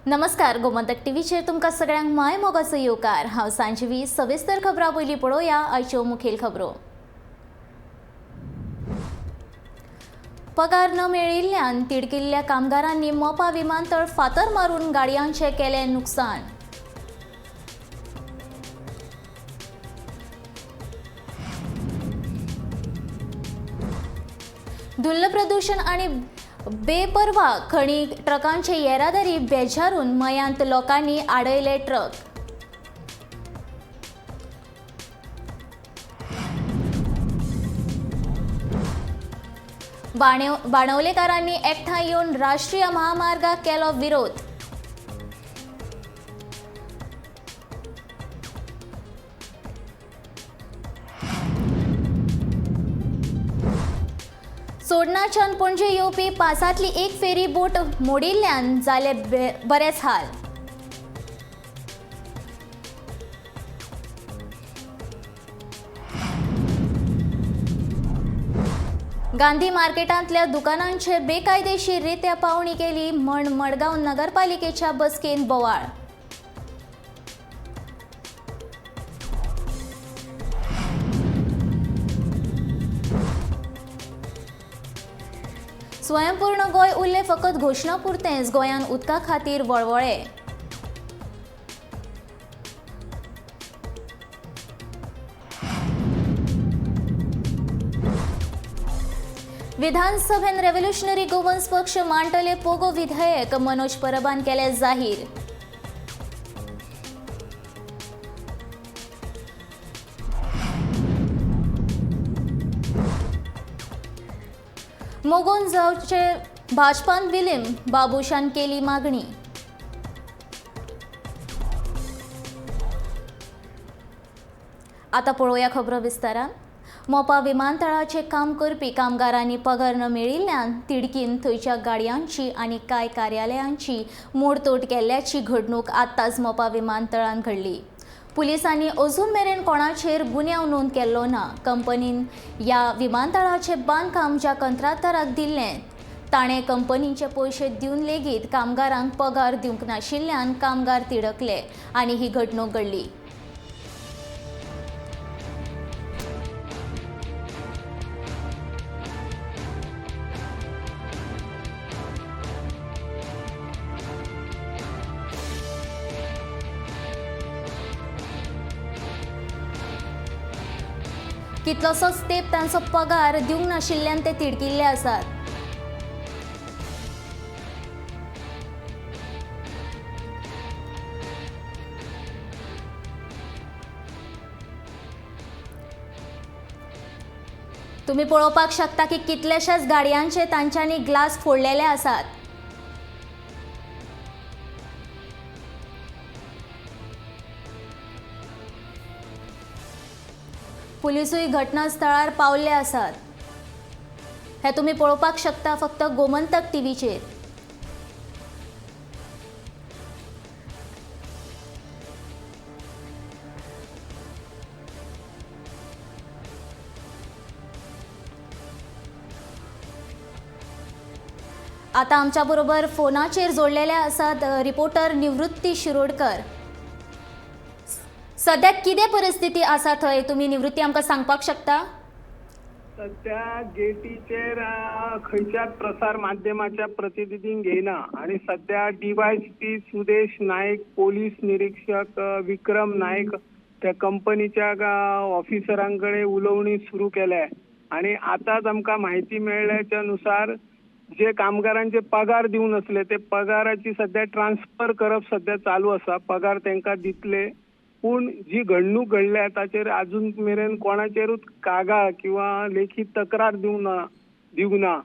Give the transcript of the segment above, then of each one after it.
नमस्कार, गोमंतक टीव्हीचेर तुमकां सगळ्यांक my मोगाचो येवकार. हांव सांजवी. सविस्तर खबरां पयलीं पळोवया आयच्यो मुखेल खबरो. पगार न मेळिल्ल्यान तिडकिल्ल्या कामगारांनी मोपा विमानतळ फातर मारून गाडयांचें केलें नुकसान. धुल्ल प्रदूशण आनी बेपर्वा खणी ट्रकांचे येरादारी बेजारून मयांत लोकांनी आडयले ट्रक. बाणवलेकारांनी एकठांय येवन राष्ट्रीय महामार्गाक केलो विरोध. चोडणाच्यान पणजे येवपी पासांतली एक फेरी बोट मोडिल्ल्यान जाले बरेच हाल. गांधी मार्केटांतल्या दुकानांचे बेकायदेशीर रित्या पावणी केली म्हण मडगांव नगरपालिकेच्या बसकेन बोवाळ. स्वयंपूर्ण गोंय उरलें फकत घोशणा पुरतेंच, गोंयान उदका खातीर वळवळे. विधानसभेन रेव्होल्युशनरी गोवन्स पक्ष मांडटले पोगो विधेयक, मनोज परबान केले जाहीर. मोगोन जावचे भाजपान विलीम, बाबूशान केली मागणी. आता पळोवया खबरो विस्तारान. मोपा विमानतळाचे काम करपी कामगारांनी पगार न मेळिल्ल्यान तिडकीन थंयच्या गाडयांची आनी कांय कार्यालयांची मोडतोड केल्ल्याची घडणूक आत्ताच मोपा विमानतळान घडली. पुलिसांनी अजून मेरेन कोणाचेर गुन्यांव नोंद केल्लो ना. कंपनीन ह्या विमानतळाचें बांदकाम ज्या कंत्राटदाराक दिल्लें ताणें कंपनीचे पयशे दिवन लेगीत कामगारांक पगार दिवंक नाशिल्ल्यान कामगार तिडकले आनी ही घडणूक घडली. कितलोसोच तेंप तांचो पगार दिवंक नाशिल्ल्यान ते तिडकिल्ले आसात. तुमी पळोवपाक शकता की कितल्याशाच गाडयांचे तांच्यांनी ग्लास फोडलेले आसात. पुलिसूय घटनास्थळार पावल्ले आसात. हे तुमी पळोवपाक शकता फक्त गोमंतक टीव्हीचेर. आता आमच्या बरोबर फोनाचेर जोडलेले आसात रिपोर्टर निवृत्ती शिरोडकर. सध्या कितें परिस्थिती आसा थंय, तुमी निवृत्ती आमकां सांगपाक शकता? सध्या गेटीचेर खंयच्याच प्रसार माध्यमाच्या प्रतिनिधींक घेयना आनी सध्या डीवायएसपी सुदेश नायक, पोलीस निरीक्षक विक्रम नायक त्या कंपनीच्या ऑफिसरां कडेन उलोवणी सुरू केल्या आनी आतांच आमकां म्हायती मेळ्ळ्याच्या नुसार जे कामगारांचे पगार दिवंक नासले ते पगाराची सध्या ट्रान्सफर करप सध्या चालू आसा. पगार तांकां दितले, पूण जी घडणूक घडल्या ताचेर अजून मेरेन कोणाचेरूच कागाळ किंवा लेखी तक्रार दिवंक ना.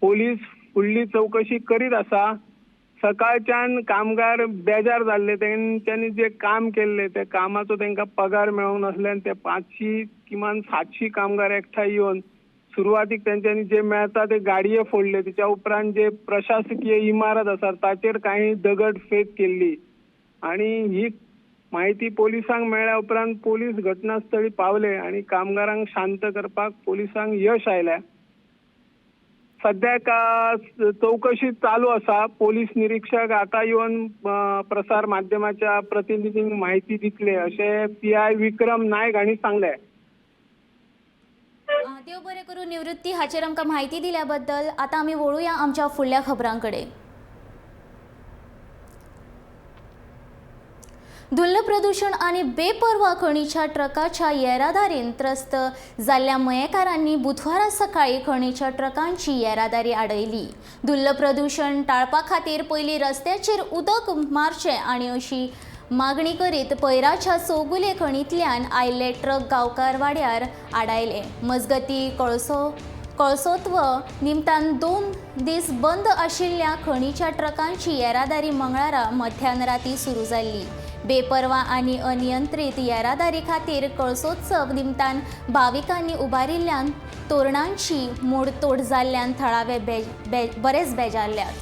पोलीस फुडली चवकशी करीत आसा. सकाळच्यान कामगार बेजार जाल्ले, तेंच्यांनी जे काम केल्ले त्या कामाचो तांकां पगार मेळूंक नासल्यान ते 500 किमान 700 कामगार एकठांय येवन सुरवातीक तेंच्यांनी जे मेळटा ते गाडये फोडले. तेच्या उपरांत जे प्रशासकीय इमारत आसा ताचेर कांय दगड फेक केल्ली आनी ही माहिती पोलिसांक मेळ्ळ्या उपरांत पोलीस घटनास्थळी पावले आनी कामगारांक शांत करपाक पोलिसांक यश आयलें. सद्याक चवकशी चालू आसा. पोलीस निरीक्षक आता येवन प्रसार माध्यमाच्या प्रतिनिधींक म्हायती दितले अशें PI विक्रम नायक हांणी सांगलें. देव बरें करूं निवृत्ती, हाचेर आमकां म्हायती दिल्या बद्दल. आतां आमी वळुया आमच्या फुडल्या खबरां कडेन. धुल्ल प्रदूशण आनी बेपर्वा खणीच्या ट्रकाच्या येरादारीन त्रस्त जाल्ल्या मयेकारांनी बुधवारा सकाळी खणीच्या ट्रकांची येरादारी आडयली. धुल्ल प्रदूशण टाळपा खातीर पयलीं रस्त्याचेर उदक मारचें आनी अशी मागणी करीत पयराच्या चौगुले खणींतल्यान आयिल्ले ट्रक गांवकार वाड्यार आडायले. मजगती कळसोत्व निमतान 2 दीस बंद आशिल्ल्या खणीच्या ट्रकांची येरादारी मंगळारा मध्यान राती सुरू जाल्ली. बेपर्वा आनी अनियंत्रीत येरादारी खातीर कळसोत्सव निमतान भाविकांनी उबारिल्ल्यान तोरणांची मोडतोड जाल्ल्यान थळावे बरेच बेजारल्यात.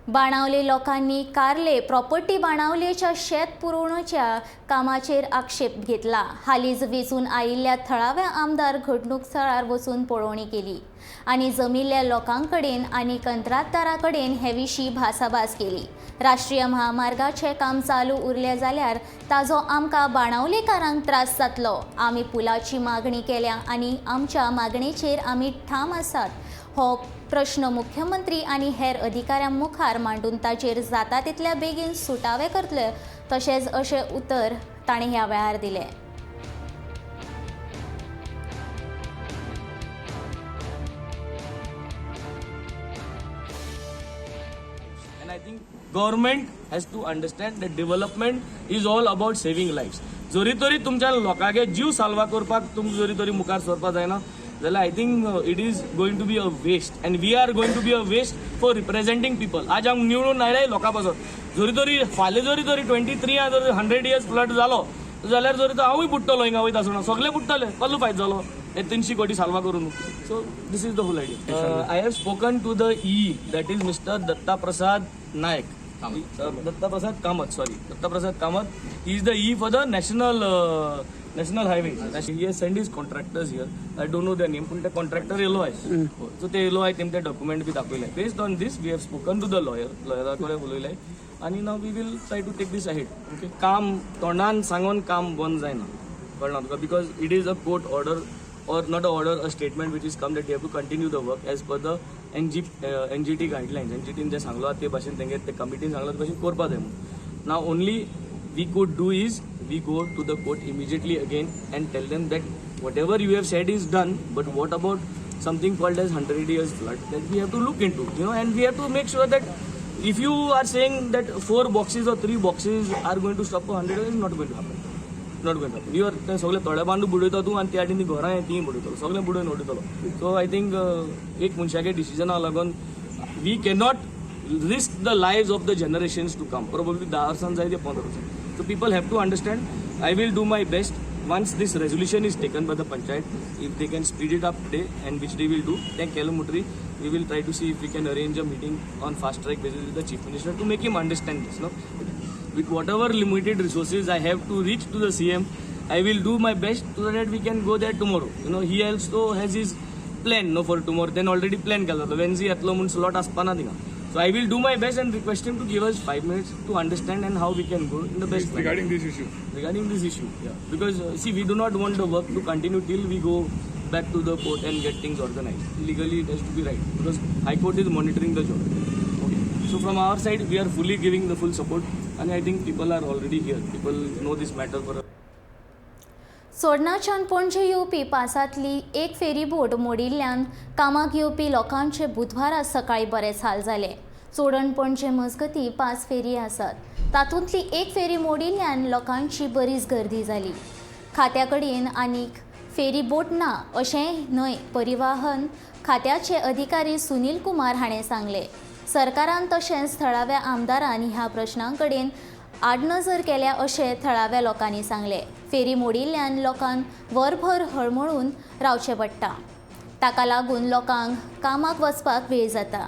बाणावले लोकांनी कार्ले प्रॉपर्टी बाणावलेच्या शेत पुरोवणेच्या कामाचेर आक्षेप घेतला. हालींच वेंचून आयिल्ल्या थळाव्या आमदार घडणूक थळार वचून पळोवणी केली आनी जमिल्ल्या लोकांकडेन आनी कंत्राटदारा कडेन हे विशीं भासाभास केली. राष्ट्रीय महामार्गाचें काम चालू उरलें जाल्यार ताजो आमकां बाणावलेकारांक त्रास जातलो. आमी पुलाची मागणी केल्या आनी आमच्या मागणेचेर आमी ठाम आसात. हो प्रश्न मुख्यमंत्री आनी हेर अधिकाऱ्यां मुखार मांडून ताचेर जाता तितल्या बेगीन सुटावे करतले तशेंच अशें उतर ताणें ह्या वेळार दिलें. And I think government has to understand that development is all about saving lives. जरी तरी तुमच्या लोकांगे जीव साल्वा करपाक तुमकां जरी तरी मुखार सरपा जायना जाल्यार I think it is going to be a waste and we are going to be a waste for representing people. आज आमी निवडून आयले लोकां पासून, जरी तरी फाल्यां जरी तरी 23 जर 100 इयर्स फ्लड जालो जाल्यार जरी तो हांवूय बुडटलो, हिंगा वयता आसतना सगळे बुडटले, कसलो फायदो जालो हे 300 कोटी साल्वा करून. So this is the whole idea. I have spoken to the E, that is mister Datta Prasad Naik, Datta Prasad Kamat, sorry, Datta Prasad Kamat. He is the E for the national highway. He has send his contractors here. I don't know their name, पूण ते contractor येयलो आहे, so ते येयलो आहे, तेम ते document बी दाखयले. Based on this we have spoken to the lawyer, लॉयरा कडेन उलयले आनी now we will try to take this ahead. Okay, काम तोंडान सांगून काम बंद जायना, कळना तुका, because it is a court order or not a order, a statement which is come that you have to continue the work as per the NGT guidelines. NGT जे सांगलो आहा ते भाशेन तेंगे ते कमिटीन सांगलो ते भाशेन करपा जाय म्हणून. Now only we could do is we go to the court immediately again and tell them that whatever you have said is done, but what about something called as 100 years flood that we have to look into, you know, and we have to make sure that if you are saying that 4 boxes or 3 boxes are going to stop 100 years, is not going to happen. Not going to happen. You are ते सगळे थोडे बांदू बुडयता तूं आनी त्या ती घरां तीं बुडयतलो, सगळें बुडोवन उडयतलो. सो I think एक मनशागे डिसिजना लागून we cannot risk the lives of the generations to come. Probably 10 वर्सां जाय ते 15 वर्सां. So people have to understand. I will do my best once this resolution is taken by the panchayat, if they can speed it up today, and which they will do, then केलें म्हणटरी we will try to see if we can arrange a meeting on fast track basis with the chief minister to make him understand this. No, with whatever limited resources I have to reach to the CM, I will do my best so that we can go there tomorrow. You know, he also has his plan, no, for tomorrow. Then already plan केला तो Wednesday येतलो म्हूण slot आसपा ना थिंगा. So I will do my best and request him to give us 5 minutes to understand and how we can go in the best manner. Regarding this issue. Regarding this issue, yeah. Because see, we do not want the work to continue till we go back to the court and get things organized. Legally, it has to be right because High Court is monitoring the job. Okay. So from our side, we are fully giving the full support, and I think people are already here. People know this matter for. चोडणाच्यान Panaji येवपी पासांतली एक ferryboat मोडिल्ल्यान कामाक येवपी लोकांचे बुधवारा सकाळी बरेच हाल जाले. चोडण पणजे मजगती 5 फेरी आसात, तातूंतली एक फेरी मोडिल्ल्यान लोकांची बरीच गर्दी जाली. खात्या कडेन आनीक फेरीबोट ना अशें न्हय, परिवाहन खात्याचे अधिकारी सुनील कुमार हाणें सांगलें. सरकारान तशेंच थळाव्या आमदारान ह्या प्रश्नां कडेन आडनजर केल्या अशें थळाव्या लोकांनी सांगलें. फेरी मोडिल्ल्यान लोकांक वरभर हळमळून रावचें पडटा, ताका लागून लोकांक कामाक वचपाक वेळ जाता.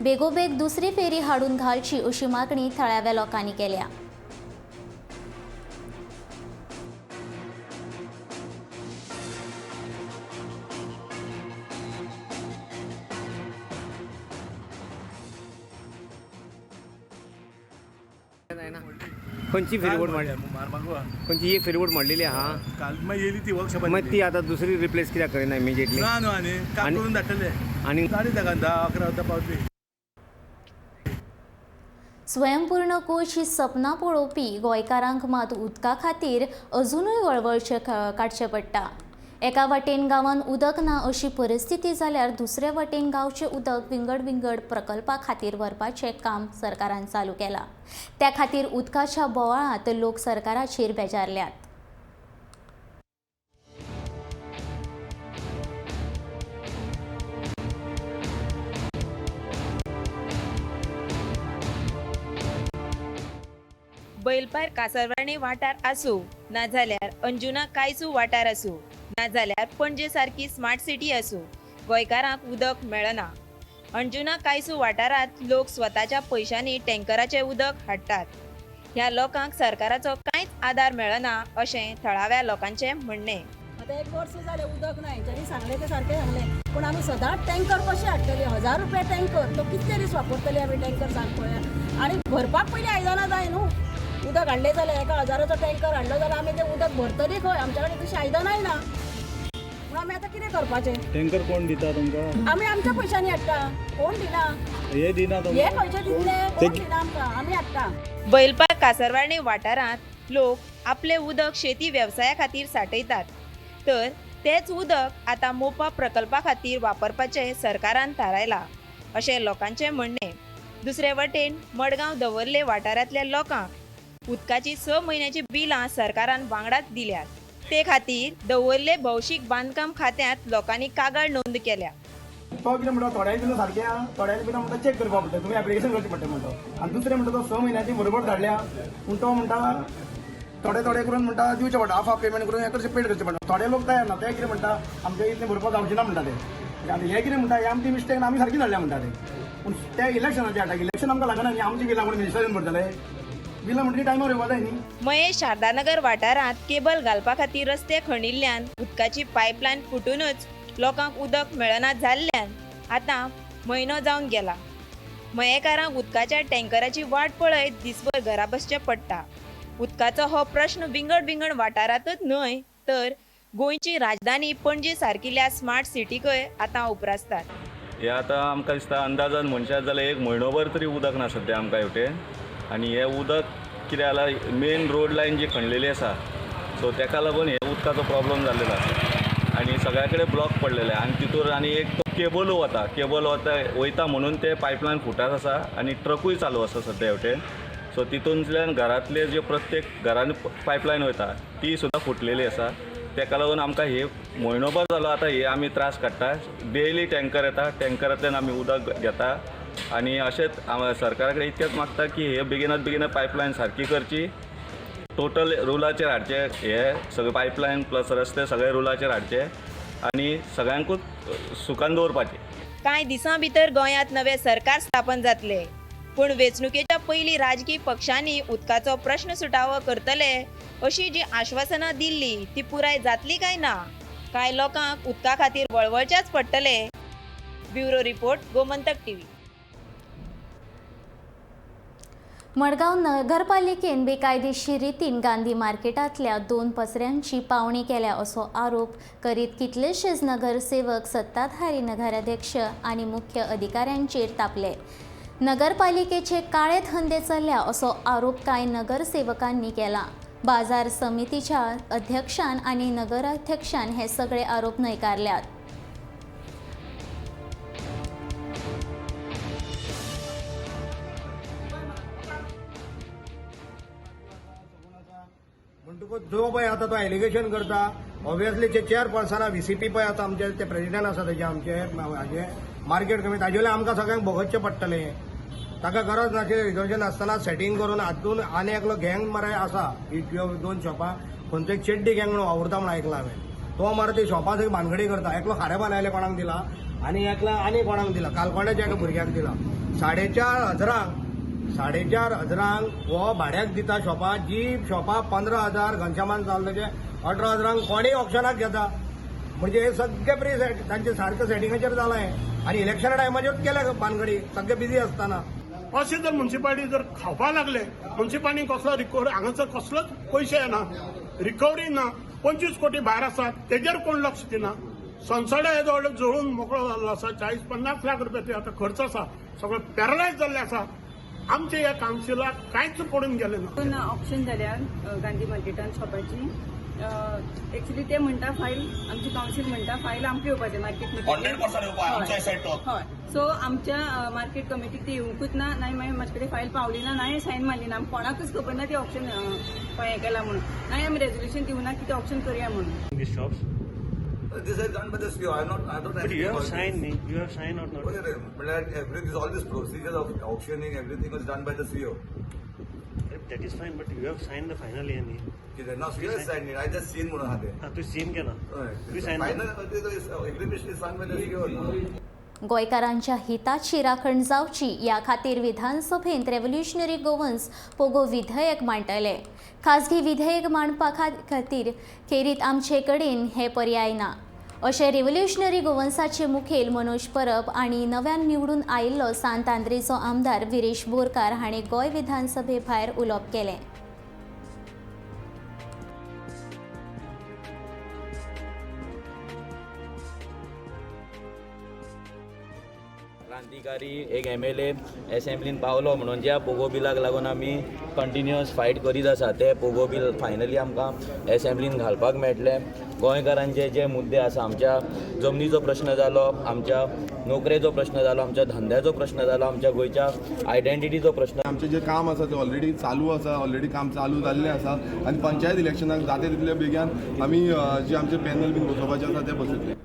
बेगोबेग दुसरी फेरी हाडून घालची अशी मागणी थळाव्या लोकांनी केल्या. खंयची फेरीबोट माडली? खंयची एक फेरीबोट माडलेली आहा? काल मागीर येयली ती वर्कशॉपान. मागीर ती आतां दुसरी रिप्लेस कित्याक करिना इमिजिएटली? ना न्हू, आनी काम करून धाडटले. आनी गाडी ताका 10-11 वरां पावतली. स्वयंपूर्ण गोंयची सपनां पळोवपी गोंयकारांक मात उदका खातीर अजुनूय वळवळचें काडचें पडटा. एका वाटेन गांवांत उदक ना अशी परिस्थिती जाल्यार दुसरे वाटेन गांवचें उदक विंगड विंगड प्रकल्पा खातीर व्हरपाचें काम सरकारान चालू केलां. त्या खातीर उदकाच्या बोवाळांत लोक सरकाराचेर बेजारल्यात. बैलपार कासरवाणी वाठार आसूं नाजाल्यार अंजुना कायसू वाठार आसूं नाजाल्यार पणजे सारकी स्मार्ट सिटी आसूं, गोंयकारांक उदक मेळना. अंजुना कायसू वाठारांत लोक स्वताच्या पयशांनी टँकराचें उदक हाडटात. ह्या लोकांक सरकाराचो कांयच आदार मेळना अशें थळाव्या लोकांचें म्हणणें. आतां एक वर्स जालें उदक ना. हेंच्यांनी सांगलें तें सारकें सांगलें, पूण आमी सदांच टँकर कशें हाडटले? 1000 रुपया टँकर, तो कितले दीस वापरतले आमी टँकर सांग पळोवया. आनी भरपाक पयलीं आयदनां जाय न्हू. उदक हाडलें जाल्यार 1000 टँकर हाडलो जाल्यार आमी तें उदक भरतली खंय? आमच्या कडेन तशी आयदनांय ना. पूण आमी आतां कितें करपाचें? टँकर कोण दिता तुमकां? आमी आमच्या पयशांनी हाडटा, कोण दिना. हे दिना हे खंयचे दितले? कोण दिना आमकां, आमी हाडटा. बैलपार कासरवाणी वाठारांत लोक आपलें उदक शेती वेवसाया खातीर सांठयतात, तर तेंच उदक आतां मोपा प्रकल्पा खातीर वापरपाचें सरकारान थारायलां अशें लोकांचें म्हणणें. दुसरे वटेन मडगांव दवर्ले वाठारांतल्या लोकांक उदकाची 6 म्हयन्याची बिलां सरकारान वांगडाच दिल्यात. ते खातीर दवर्ले भौशीक बांदकाम खात्यांत लोकांनी कागाळ नोंद केल्या. तो कितें म्हणटा, थोड्यांक बिलां सारकें आहा, थोड्यांक बिलां म्हणटा चॅक करपा पडटा, तुमी एप्लिकेशन करचें पडटा म्हणटा. आनी दुसरें म्हणटा तो 6 म्हयन्याची बरोबर धाडल्या, पूण तो म्हणटा थोडे थोडे करून म्हणटा दिवचें पडटा, हाफ हाफ पेमेंट करून हें करचें पेड करचें पडटा. थोडे लोक तयार ना, ते कितें म्हणटा आमचें इतलें भरपाक जावचें ना म्हणटा ते. आनी हे कितें म्हणटा हे आमची मिस्टेक ना, आमी सारकी धाडल्या म्हणटा ते. पूण ते इलेक्शनाचे हाडटा, इलेक्शन आमकां लागना न्ही, आमची बिलां कोण मिनिस्टरान भरतले? बिलां म्हणटकीर टायमार येवपा जाय न्ही. मयें शारदानगर वाठारांत केबल घालपा खातीर रस्ते खणिल्ल्यान उदकाची पायपलायन फुटूनच लोकांक उदक मेळना जाल्ल्यान आतां म्हयनो जावन गेला. मयेकारांक उदकाच्या टँकराची वाट पळयत दिसभर घरा बसचें पडटा. उदकाचो हो प्रश्न विंगड विंगड वाठारांतच न्हय तर गोंयची राजधानी पणजे सारकिल्ल्या स्मार्ट सिटीकय आतां उप्रासतात. हे आतां आमकां दिसता अंदाजान म्हणशात जाल्यार एक म्हयनोभर तरी उदक ना सद्या आमकां हेवटेन. आनी हें उदक कितें जालां, मेन रोड लायन जी खणलेली आसा सो तेका लागून हे उदकाचो प्रॉब्लम जाल्लेलो आसा आनी सगळ्या कडेन ब्लॉक पडलेले. आनी तितूर आनी एक तो केबल वता, केबल वता वयता म्हणून ते पायपलायन फुटात आसा आनी ट्रकूय चालू आसा सद्या हेवटेन. सो तितूंतल्यान घरांतले जे प्रत्येक घरान पायपलायन वयता ती सुद्दां फुटलेली आसा. तेका लागून आमकां हे म्हयनोभर जालो आतां हे आमी त्रास काडटा. डेली टँकर येता, टँकरांतल्यान आमी उदक घेता. आनी अशेंच सरकारा कडेन इतकेंच मागता की हे बेगिनात बेगीन पायपलायन सारकी करची, टोटल रुलाचेर हाडचे, हे सगळे पायपलायन प्लस रस्ते सगळे रुलाचेर हाडचे आनी सगळ्यांकूच सुखान दवरपाचे. कांय दिसां भितर गोंयांत नवें सरकार स्थापन जातलें, पूण वेंचणुकेच्या पयलीं राजकी पक्षांनी उदकाचो प्रश्न सुटावो करतले अशी जी आश्वासनां दिल्ली ती पुराय जातली काय ना, कांय लोकांक उदका खातीर वळवळचेंच पडटलें. Bureau report, Gomantak TV. Madgaon नगरपालिकेन बेकायदेशीर रितीन गांधी मार्केटांतल्या 2 पसऱ्यांची पावणी केल्या असो आरोप करीत कितलेशेच नगरसेवक सत्ताधारी नगराध्यक्ष आनी मुख्य अधिकाऱ्यांचेर तापले. नगरपालिकेचे काळे धंदे चल्ल्या असो आरोप कांय नगरसेवकांनी केला. बाजार समितीच्या अध्यक्षान आनी नगराध्यक्षान हे सगळे आरोप न्हयकारल्यात. म्हणटकूच जो पळय आतां तो एलिगेशन करता, ऑब्वियसली जे चेअरपर्सना व्हीसीपी पळय आतां आमचे ते प्रेसिडेंट आसा तेजे आमचे हाजे मार्केट कमिटी ताजे वयल्यान आमकां सगळ्यांक भोगोवचें पडटलें. ताका गरज नाशिल्लें रिजर्वेशन आसतना सेटींग करून हातून आनी एकलो गँग मरे आसा, दोन शॉपां खंयचो एक चेड्डी गँग म्हणून वावुरता म्हणून आयकलां हांवें. तो मरे ती शॉपां थंय भानगडी करता. एकलो खारें बांदायले कोणाक दिला आनी एकला आनी कोणाक दिला, कालकोंड्याच्या एका भुरग्याक दिला. 4,500 4,500 हो भाड्याक दिता शॉपां, जी शॉपां 15,000 घनश्यामान चलता 18,000 कोणीय ऑप्शनाक घेता. म्हणजे हे सगळे प्री तांचे सारकें सेटिंगाचेर जालां हें. आनी इलेक्शना टायमाचेर केल्या भानगडी, सगळे बिजी आसतना. अशें जर म्युनिसिपालिटी जर खावपाक लागले, म्युनिसिपालिटी कसलो रिकवरी हांगासर कसलोच पयशे येना, रिकवरी ना, 25 कोटी भायर आसात तेजेर कोण लक्ष दिना. संसडे येदो व्हडलो जळून मोकळो जाल्लो आसा, 40-50 लाख रुपया ते आतां खर्च आसा, सगळो पॅरलायज जाल्ले आसा. आमचे ह्या कावन्सिलाक कांयच पडून गेलें ना. ऑप्शन जाल्या गांधी मार्केटान शॉपाची, एक्चुअली ते म्हणटा फायल आमची कावन्सील म्हणटा फायल आमकां येवपाचें मार्केट 100% येवपा आमच्या सायड तो. हय, सो आमच्या मार्केट कमिटीक ती येवंकूच ना, नाय मागीर म्हाजे कडेन फायल पावली ना, नाय सायन मारली ना, आमकां कोणाकूच खबर ना ती ऑप्शन हें केलां म्हणून, नाय आमी रेजोल्युशन दिवना की ते ऑप्शन करुया म्हणून. Shops This is done by the CEO. I not. I don't. But you have signed me. You have signed or not? But everything, all this procedure of auctioning, everything was done by the CEO. That is fine, but you have signed the final yani. No, CEO has signed it. I just seen म्हणून हाते. हा, तू scene केला. तू sign. Final agreement is signed by the CEO. गोंयकारांच्या Hitachi राखण जावची ह्या खातीर विधानसभेंत रेव्होल्युशनरी गोवन्स पोगो विधेयक मांडटले. खाजगी विधेयक मांडपा खातीर खेरीत आमचे कडेन हे पर्याय ना, अशें रेव्होल्युशनरी गोवन्साचे मुखेल मनोज परब आनी नव्यान निवडून आयिल्लो सांत आंद्रेचो आमदार विरेश बोरकार हांणी गोंय विधानसभे भायर उलोवप केलें. क्रांतिकारी एक MLA एसेंब्लीन पावलो म्हणून ज्या पोगो बिलाक लागून आमी कंटिन्युअस फायट करीत आसा ते पोगो बिल फायनली आमकां एसेंब्लीन घालपाक मेळटलें. गोंयकारांचे जे मुद्दे आसा, आमच्या जमनीचो प्रश्न जालो, आमच्या नोकरेचो प्रश्न जालो, आमच्या धंद्याचो प्रश्न जालो, आमच्या गोंयच्या आयडेंटिटीचो प्रश्न. आमचें जें काम आसा तें ऑलरेडी चालू आसा, ऑलरेडी काम चालू जाल्लें आसा आनी पंचायत इलेक्शनाक जाता तितले बेगीन आमी जे आमचे पॅनल बीन बसोवपाचें आसा तें बसयतले.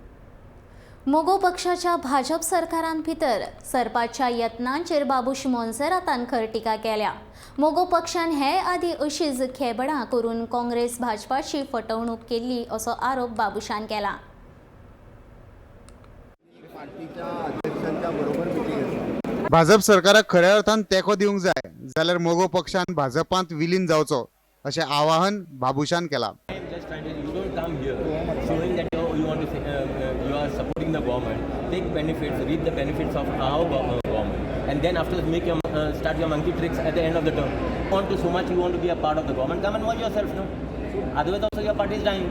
मोगो पक्षाच्या भाजप सरकारान भितर सरपाच्या यत्नांचेर बाबूश मोन्सेरातान खर टिका केल्या. मोगो पक्षान हे आदी अशीच खेबडां करून काँग्रेस भाजपाची फटवणूक केल्ली असो आरोप बाबूशान केला. भाजप सरकाराक खऱ्या अर्थान तेंको दिवंक जाय जाल्यार मोगो पक्षान भाजपांत विलीन जावचो अशें आवाहन बाबूशान केलां. You are supporting the government, take benefits, reap the benefits of our government, and then after make your start your monkey tricks at the end of the term. You want to so much, you want to be a part of the government, come and merge yourself, no? Otherwise also your party is dying.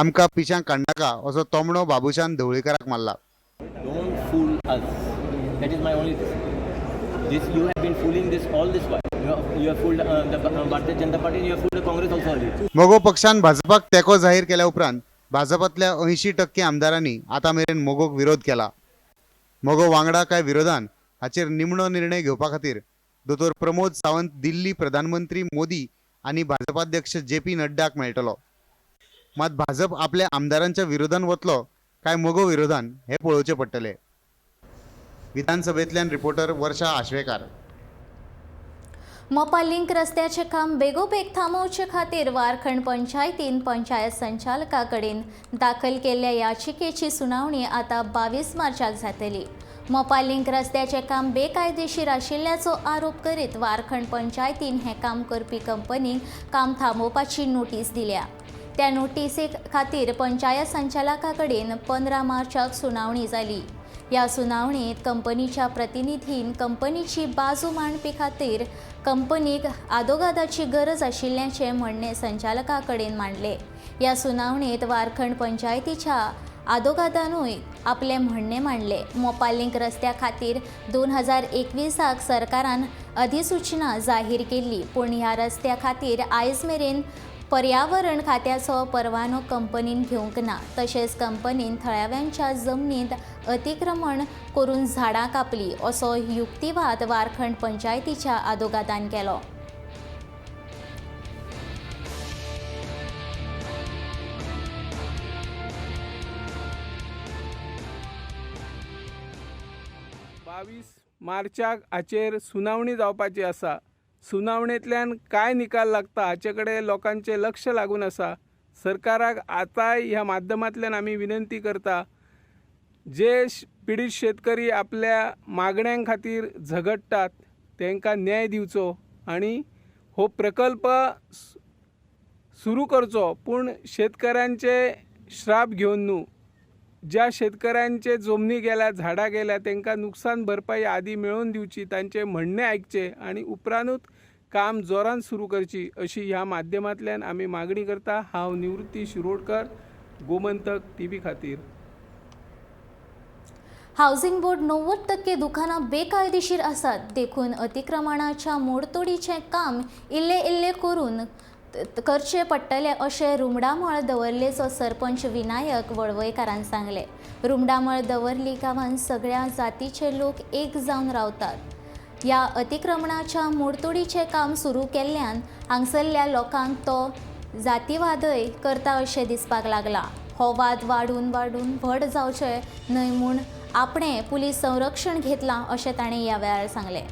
आमकां पिशांक काडनाका असो तोमणो बाबूशान ढवळीकाराक मारला. Don't fool us. That is my only. This you have been fooling this all this while. You have fooled the Bharatiya Janata Party and you have fooled the Congress also earlier. मगो पक्षान भाजपाक तेंको जाहीर केल्या उपरांत भाजपांतल्या 80% आमदारांनी आतां मेरेन मोगोक विरोध केला. मगो वांगडा काय विरोधान हाचेर निमणो निर्णय घेवपा खातीर दोतोर प्रमोद सावंत दिल्ली प्रधानमंत्री मोदी आनी भाजपाध्यक्ष जे.पी. नड्डाक मेळटलो. मात भाजप आपल्या आमदारांच्या विरोधान वतलो काय मगो विरोधान हें पळोवचें पडटलें. विधानसभेंतल्यान रिपोर्टर वर्षा आश्वेकार. मोपा लिंक रस्त्याचें काम बेगोबेग थांबोवचे खातीर वारखंड पंचायतीन पंचायत संचालका कडेन दाखल केल्ल्या याचिकेची सुनावणी आतां 22 मार्चाक जातली. मोपा लिंक रस्त्याचें काम बेकायदेशीर आशिल्ल्याचो आरोप करीत वारखंड पंचायतीन हें काम करपी कंपनीक काम थांबोवपाची नोटीस दिल्या. त्या नोटीसे खातीर पंचायत संचालका कडेन 15 मार्चाक सुनावणी जाली. ह्या सुनावणेंत कंपनीच्या प्रतिनिधीन कंपनीची बाजू मांडपी खातीर कंपनीक आदोगादाची गरज आशिल्ल्याचें म्हणणें संचालका कडेन मांडलें. ह्या सुनावणेंत वारखंड पंचायतीच्या आदोगादानूय आपलें म्हणणें मांडलें. मोपा लिंक रस्त्या खातीर 2021 सरकारान अधिसूचना जाहीर केल्ली, पूण ह्या रस्त्या खातीर आयज मेरेन पर्यावरण खात्याचो परवानो कंपनीन घेवंक ना. तशेंच कंपनीन थळाव्यांच्या जमनींत अतिक्रमण करून झाडां कापली असो युक्तिवाद वारखंड पंचायतीच्या आदोगादान केलो. बावीस मार्चाक हाचेर सुनावणी जावपाची आसा. सुनावणेंतल्यान काय निकाल लागता हाचे कडेन लोकांचें लक्ष लागून आसा. सरकाराक आतांय ह्या माध्यमांतल्यान आमी विनंती करता, जे पिडीत शेतकरी आपल्या मागण्यां खातीर झगडटात तांकां न्याय दिवचो आनी हो प्रकल्प सुरू करचो, पूण शेतकऱ्यांचे श्राप घेवन न्हू. ज्या शेतकऱ्यांचे जमनी गेल्या, झाडां गेल्या तांकां नुकसान भरपाई आदी मेळोवन दिवची, तांचें म्हणणें आयकचें आनी उपरांतूच काम जोरान सुरू करची अशी ह्या माध्यमांतल्यान आमी मागणी करता. हांव निवृत्ती शिरोडकर, गोमंतक टीव्ही खातीर. हावसिंग बोर्ड 90% दुकानां बेकायदेशीर आसात, देखून अतिक्रमणाच्या मोडतोडीचें काम इल्ले इल्ले करून करचें पडटलें अशें रुमडामळ दवर्लेचो सरपंच विनायक वळवयकारान सांगलें. रुमडामळ दवर्ली गांवांत सगळ्या जातीचे लोक एक जावन रावतात. ह्या अतिक्रमणाच्या मोडतोडीचें काम सुरू केल्ल्यान हांगसरल्या लोकांक तो जातीवादय करता अशें दिसपाक लागलां. हो वाद वाडून वाडून व्हड जावचें न्हय म्हूण आपणे पुलीस संरक्षण घेतलां अशें ताणें ह्या वेळार सांगलें.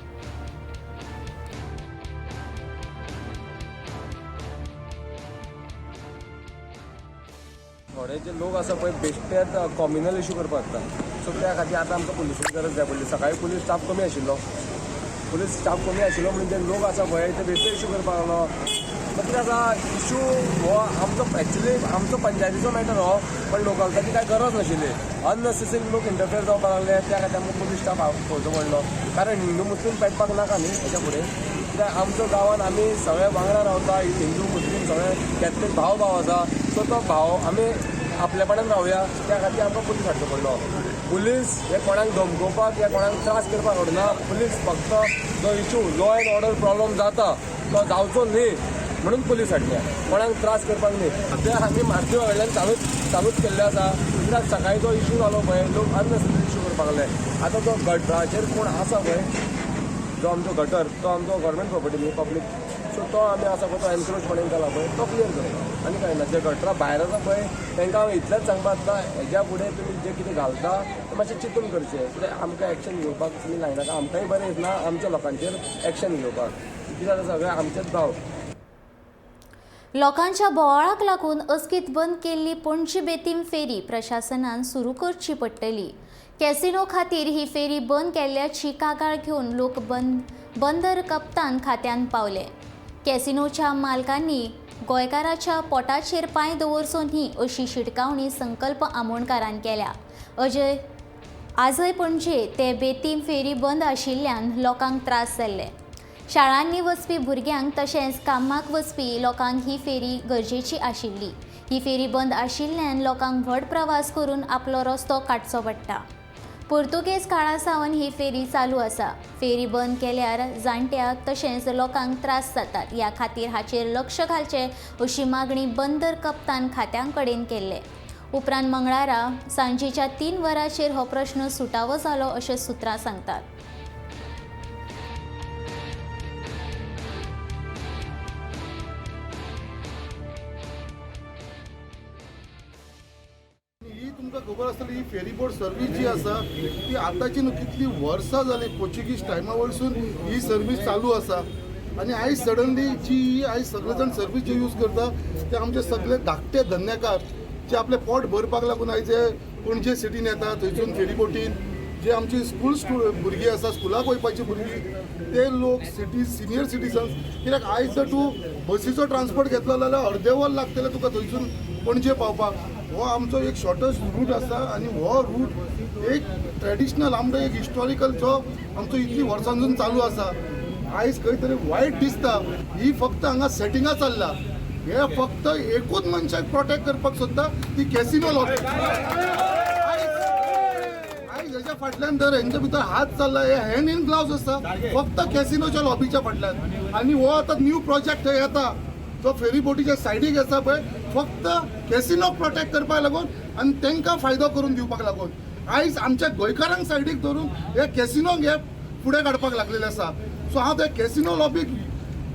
थोडे जे लोक आसा पळय बेश्टेच कॉम्युनल इशू करपाक लागता. सो त्या खातीर आतां आमकां पुलिसांची गरज जाय पडली. सकाळी पुलीस स्टाफ कमी आशिल्लो, पुलीस स्टाफ कमी आशिल्लो म्हणून जे लोक आसा पळय ते बेश्टे इशू करपाक लागलो. कितें आसा इशू हो आमचो एक्चुली आमचो पंचायतीचो मॅटर हो, पण लोकांची कांय गरज नाशिल्ली. अननेसेसरी लोक इंटरफेयर जावपाक लागले, त्या खातीर आमकां पुलीस स्टाफ पळोवचो पडलो. कारण हिंदू मुस्लीम पेटपाक नाका न्ही हेच्या फुडें, कित्याक आमचो गांवान आमी सगळे वांगडा रावता, हिंदू मुस्लीम सगळे कॅथलीक भाव भाव आसा. सो तो भाव आमी आपलेपणान रावया, त्या खातीर आमकां पुलीस हाडचो पडलो. पुलीस हे कोणाक धमकोवपाक या कोणाक त्रास करपाक हाडना. पुलीस फक्त जो issue law and order problem जाता तो जावचो न्ही म्हणून पुलीस हाडल्या, कोणाक त्रास करपाक न्ही. सद्या आमी मार्तीवा कडल्यान चालूच केल्ले आसा. कित्याक सकाळी जो इशू जालो पळय लोक अननेसेसरी इशू करपाक लागले. आतां तो गटराचेर कोण आसा पळय, जो आमचो गटर तो आमचो गव्हर्मेंट प्रॉपर्टी न्ही पब्लीक, सो तो आमी आसा पळय तो एनक्रोच कोणें केला पळय तो क्लियर करता आनी कांय ना. जे गटरा भायर आसा पळय तांकां हांव इतलेंच सांगपाक जाता, हेज्या फुडें तुमी जें कितें घालता तें मातशें चिंतून करचें, कित्याक आमकां एक्शन घेवपाक तुमी लायनाका. आमकांय बरें दिसना आमच्या लोकांचेर एक्शन घेवपाक, कित्याक सगळें आमचेच भाव. लोकांच्या बोवाळाक लागून अचकीत बंद केल्ली पणजी बेतीम फेरी प्रशासनान सुरू करची पडटली. कॅसिनो खातीर ही फेरी बंद केल्ल्याची कागाळ घेवन लोक बंदर कप्तान खात्यान पावले. कॅसिनोच्या मालकांनी गोंयकाराच्या पोटाचेर पांय दवरचो न्ही अशी शिटकावणी संकल्प आमोणकारान केल्या. आजय पणजे ते बेतीम फेरी बंद आशिल्ल्यान लोकांक त्रास जाल्ले. शाळांनी वचपी भुरग्यांक तशेंच कामाक वचपी लोकांक ही फेरी गरजेची आशिल्ली. ही फेरी बंद आशिल्ल्यान लोकांक व्हड प्रवास करून आपलो रस्तो काडचो पडटा. पुर्तुगेज काळा सावन ही फेरी चालू आसा. फेरी बंद केल्यार जाणट्यांक तशेंच लोकांक त्रास जातात, ह्या खातीर हाचेर लक्ष घालचें अशी मागणी बंदर कप्तान खात्यां कडेन केल्ले. उपरांत मंगळारा सांजेच्या 3 वरांचेर हो प्रश्न सुटावो जालो अशें सुत्रां सांगतात. खबर आसतली ही फेरीबोट सर्वीस जी आसा ती आतांची न्हू कितली वर्सां जाली पोर्चुगीज टायमा वयरसून ही सर्वीस चालू आसा. आनी आयज सडनली जी ही आयज सगळे जाण सर्वीस जे यूज करता ते आमचे सगळे धाकटे धंदेकार जे आपले पोट भरपाक लागून आयज जे पणजे सिटीन येता थंयसून फेरीबोटीन जे आमची स्कूल भुरगीं आसा स्कुलाक वयपाची भुरगीं ते लोक सिटी सिनियर सिटीजन्स, कित्याक आयज जर तूं बसीचो ट्रान्सपोर्ट घेतलो जाल्यार अर्दें वर लागतलें तुका थंयसून पणजे पावपाक. हो आमचो एक शॉर्टस्ट रूट आसा आनी हो रूट एक ट्रेडिशनल आमचो एक हिस्टॉरिकल जो आमचो इतली वर्सांसून चालू आसा. आयज खंय तरी वायट दिसता ही फक्त हांगा सेटिंगां चल्ला. हे फक्त एकूच मनशाक प्रोटेक्ट करपाक सोदता ती कॅसिनो लॉबी. आयज हेच्या फाटल्यान जर हेंच्या भितर हात चल्ला, हे हँड इन ग्लावज आसा फक्त कॅसिनोच्या लॉबीच्या फाटल्यान. आनी हो आतां न्यू प्रोजेक्ट थंय येता जो फेरी बोटीच्या सायडीक आसा पळय फक्त कॅसिनोक प्रोटेक्ट करपाक लागून आनी तांकां फायदो करून दिवपाक लागून आयज आमच्या गोंयकारांक सायडीक धरून हे कॅसिनोक हे फुडें काडपाक लागलेले आसा. सो हांव त्या कॅसिनो लॉबीक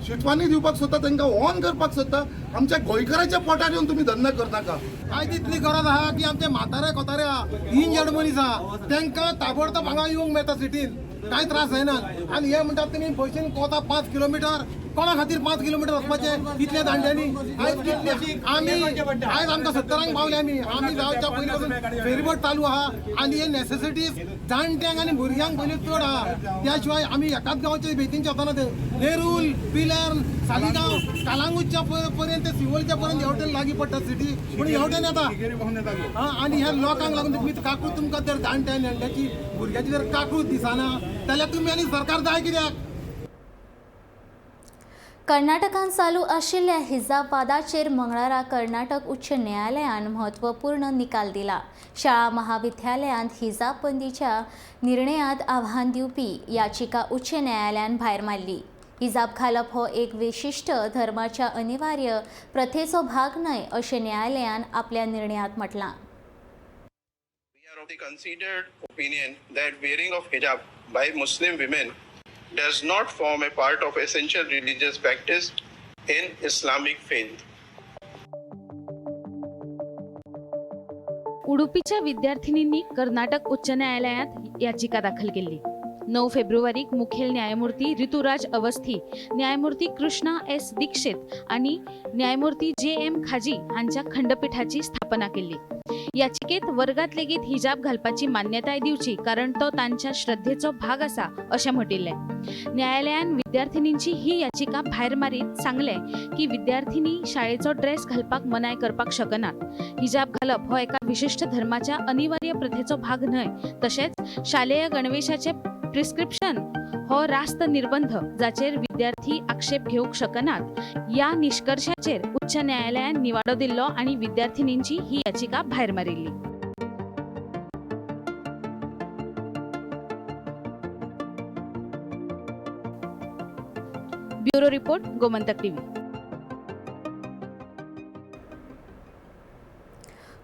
शिटवानी दिवपाक सोदता, तांकां ऑन करपाक सोदता, आमच्या गोंयकाराच्या पोटार येवन तुमी धंदा करनाका. आयज इतली गरज आहा की आमचे म्हातारे कोतारे आहा, इंजर्ड मनीस आहा, तांकां ताबडतोब हांगा येवंक मेळटा सिटीन, कांय त्रास जायना. आनी हे म्हणटात तुमी बसीन कोता 5 किलोमिटर कोणा खातीर 5 किलोमिटर वचपाचें इतल्या दांड्यांनी? आयज कितले आमी आयज आमकां 70 पावले आमी आमी जावच्या पयलीं पासून फेरीबोट चालू आहा आनी हे नेसेसिटीज जाणट्यांक आनी भुरग्यांक पयलीं चड आहा. त्या शिवाय आमी एकाच गांवचे बेतींचे वचना, ते नेरूल, पिलर्न, सालिगांव, कालांगूटच्या पर्यंत, सिवोलच्या पर्यंत हेवटेन लागीं पडटा सिटी, पूण हेवटेन येता आनी ह्या लोकांक लागून तुमी काकूत तुमकां जर जाणट्या नेणट्याची भुरग्याची जर काकूत दिसना जाल्यार तुमी आनी सरकार जाय कित्याक? कर्नाटकांत चालू आशिल्ल्या हिजाब वादाचेर मंगळारा कर्नाटक उच्च न्यायालयान म्हत्वपूर्ण निकाल दिला. शाळा महाविद्यालयांत हिजाब बंदीच्या निर्णयांत आव्हान दिवपी याचिका उच्च न्यायालयान भायर मारली. हिजाब घालप हो एक विशिश्ट धर्माच्या अनिवार्य प्रथेचो भाग न्हय अशें न्यायालयान आपल्या निर्णयांत म्हटलां. We are of the considered opinion that wearing of hijab by Muslim women does not form a part of essential religious practice in Islamic faith. उडुपीच्या विद्यार्थिनींनी Karnataka उच्च न्यायालयात याचिका दाखल केली. 9 फेब्रुवारीक मुखेल न्यायमूर्ती ऋतुराज अवस्थी, न्यायमूर्ती कृष्णा एस दीक्षित आणि न्यायमूर्ती जे एम खाजी हांच्या खंडपीठाची स्थापना केली. याचिकेत वर्गात लेगीत हिजाब घालपाची मान्यताय दिवची कारण तो तांच्या श्रद्धेचो भाग आसा अशें म्हटिल्लें. न्यायालयान विद्यार्थिनींची ही याचिका भायर मारीत सांगलें की विद्यार्थिनी शाळेचो ड्रेस घालपाक मनाय करपाक शकनात. हिजाब घालप हो एका विशिश्ट धर्माच्या अनिवार्य प्रथेचो भाग न्हय, तशेंच शालेय गणवेशाचे प्रिस्क्रिप्शन हो रास्त निर्बंध जाचेर विद्यार्थी आक्षेप घेवंक शकनात. ह्या निष्कर्षाचेर उच्च न्यायालयान निवाडो दिल्लो आनी विद्यार्थिनींची ही याचिका भायर मारिल्ली. Bureau report, Gomantak TV.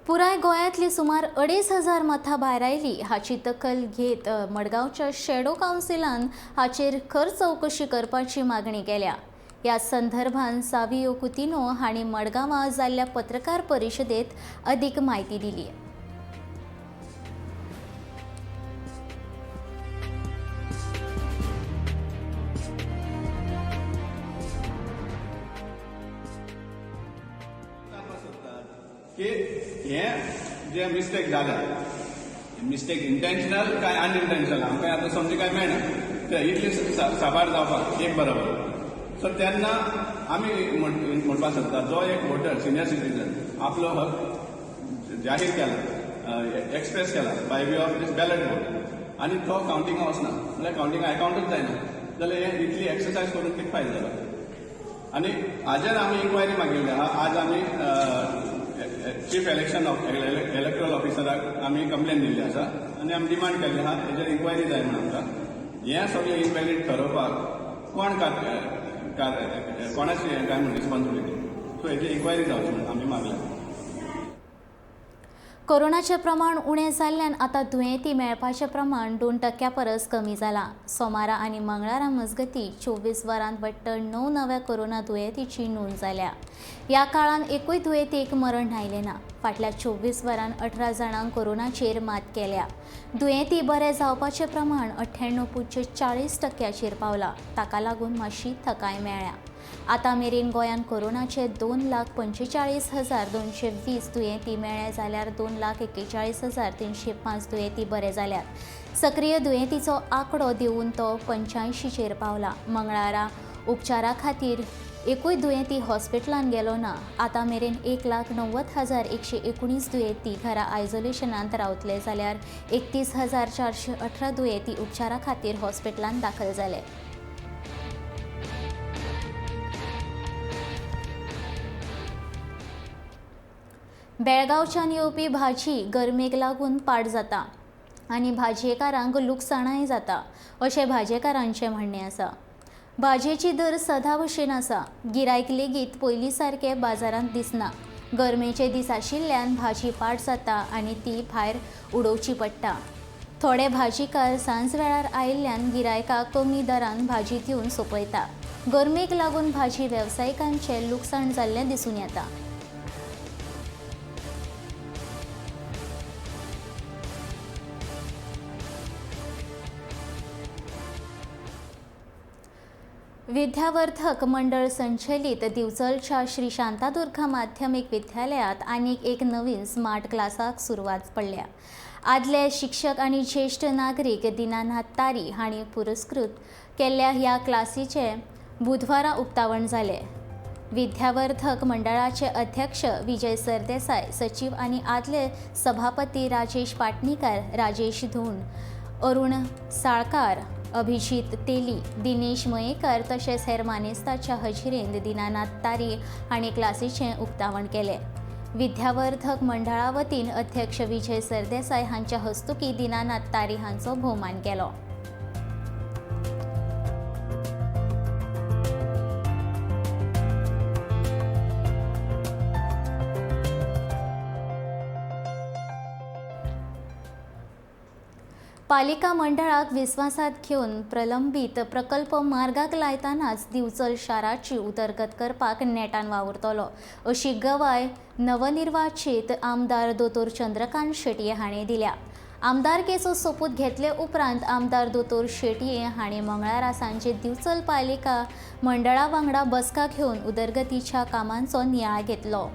पुराय गोंयांतली सुमार 2500 मतां भायर आयली हाची दखल घेत मडगांवच्या शेडो कावन्सिलान हाचेर खर चवकशी करपाची मागणी केल्या. ह्या संदर्भात सावियो कुतिनो हांणी मडगांवां जाल्ल्या पत्रकार परिशदेंत अदीक म्हायती दिली. की हे जे मिस्टेक जाले, मिस्टेक इंटेन्शनल काय अनइंटेन्शनल आमकां आतां समजी काय मेळना, ते इतली साबार जावपाक एक बरोबर. सो तेन्ना आमी म्हणपाक सोदता जो एक वोटर सिनियर सिटीजन आपलो हक जाहीर केला, एक्सप्रेस केला by way of this ballot vote, आनी तो कावंटिंगा वचना म्हणल्यार कावंटिंगा एकावंटूच जायना जाल्यार हे इतली एक्सरसायज करून कितें फायदो जालो? आनी हाजेर आमी इन्क्वायरी मागिल्ली आहा. आज आमी चीफ इलेक्शन इलेक्ट्रल ऑफिसराक आमी कंप्लेन दिल्ली आसा आनी आमी डिमांड केल्ली आहा हेजेर इन्क्वायरी जाय म्हूण आमकां. हें सगळें इनवॅलीड ठरोवपाक कोण कोणाची काय म्हण रिस्पॉन्सिबिलिटी, सो हेजी इन्क्वायरी जावची म्हूण आमी मागल्या. कोरोनाचें प्रमाण उणें जाल्ल्यान आतां दुयेंती मेळपाचें प्रमाण 2% परस कमी जालां. सोमारा आनी मंगळारा मजगतीं 24 वरांत वट्ट 9 नव्या कोरोना दुयेंतीची नोंद जाल्या. ह्या काळांत एकूय दुयेंतीक मरण आयलें ना. फाटल्या 24 वरांत 18 जाणांक कोरोनाचेर मात केल्या. दुयेंती बरे जावपाचें प्रमाण 98.40% पावलां. ताका लागून मातशी थकाय मेळ्ळ्या. आतां मेरेन गोंयांत कोरोनाचे 2,45,220 दुयेंती मेळ्ळे जाल्यार 2,41,305 दुयेंती बरे जाल्यात. सक्रीय दुयेंतीचो आंकडो देंवून तो 85चेर पावला. मंगळारा उपचारा खातीर एकूय दुयेंती हॉस्पिटलांत गेलो ना. आतां मेरेन 1,90,119 दुयेंती घरा आयसोलेशनांत रावतले जाल्यार 31,418 दुयेंती उपचारा खातीर हॉस्पिटलांत दाखल जाले. बेळगांवच्यान येवपी भाजी गरमेक लागून पाड जाता आनी भाजयेकारांक लुकसाणय जाता अशें भाजयेकारांचें म्हणणें आसा. भाजयेची दर सदां भशेन आसा. गिरायक लेगीत पयलीं सारकें बाजारांत दिसना. गरमेचे दीस आशिल्ल्यान भाजी पाड जाता आनी ती भायर उडोवची पडटा. थोडे भाजीकार सांज वेळार आयिल्ल्यान गिरायकाक कमी दरान भाजी दिवन सोंपयता. गरमेक लागून भाजी वेवसायिकांचें लुकसाण जाल्लें दिसून येता. विद्यावर्धक मंडळ संचलित दिवचलच्या श्री शांतादुर्गा माध्यमिक विद्यालयात आनीक एक नवीन स्मार्ट क्लासाक सुरवात पडल्या. आदले शिक्षक आनी ज्येश्ठ नागरीक दिनानाथ तारी हांणी पुरस्कृत केल्ल्या ह्या क्लासीचें बुधवारा उक्तावण जालें. विद्यावर्धक मंडळाचे अध्यक्ष विजय सरदेसाय, सचीव आनी आदले सभापती राजेश पाटणीकर, राजेश धोंड, अरुण साळकार, अभिजीत तेली, दिनेश मयेकर तशेंच हेर मानेस्ताच्या हजेरेंत दिनानाथ तारी हांणी क्लासीचें उक्तावण केलें. विद्यावर्धक मंडळा वतीन अध्यक्ष विजय सरदेसाय हांच्या हस्तुकीं दिनानाथ तारी हांचो भोवमान केलो. पालिका मंडळाक विस्वासात घेवन प्रलंबीत प्रकल्प मार्गाक लायतनाच दिवचल शाराची उदरगत करपाक नेटान वावुरतलो अशी गवाय नवनिर्वाचित आमदार दोतोर चंद्रकांत शेटये हांणी दिल्या. आमदारकेचो सोपूत घेतले उपरांत आमदार दोतोर शेटये हांणी मंगळारा सांजे दिवचल पालिका मंडळा वांगडा बसका घेवन उदरगतीच्या कामांचो नियाळ घेतलो.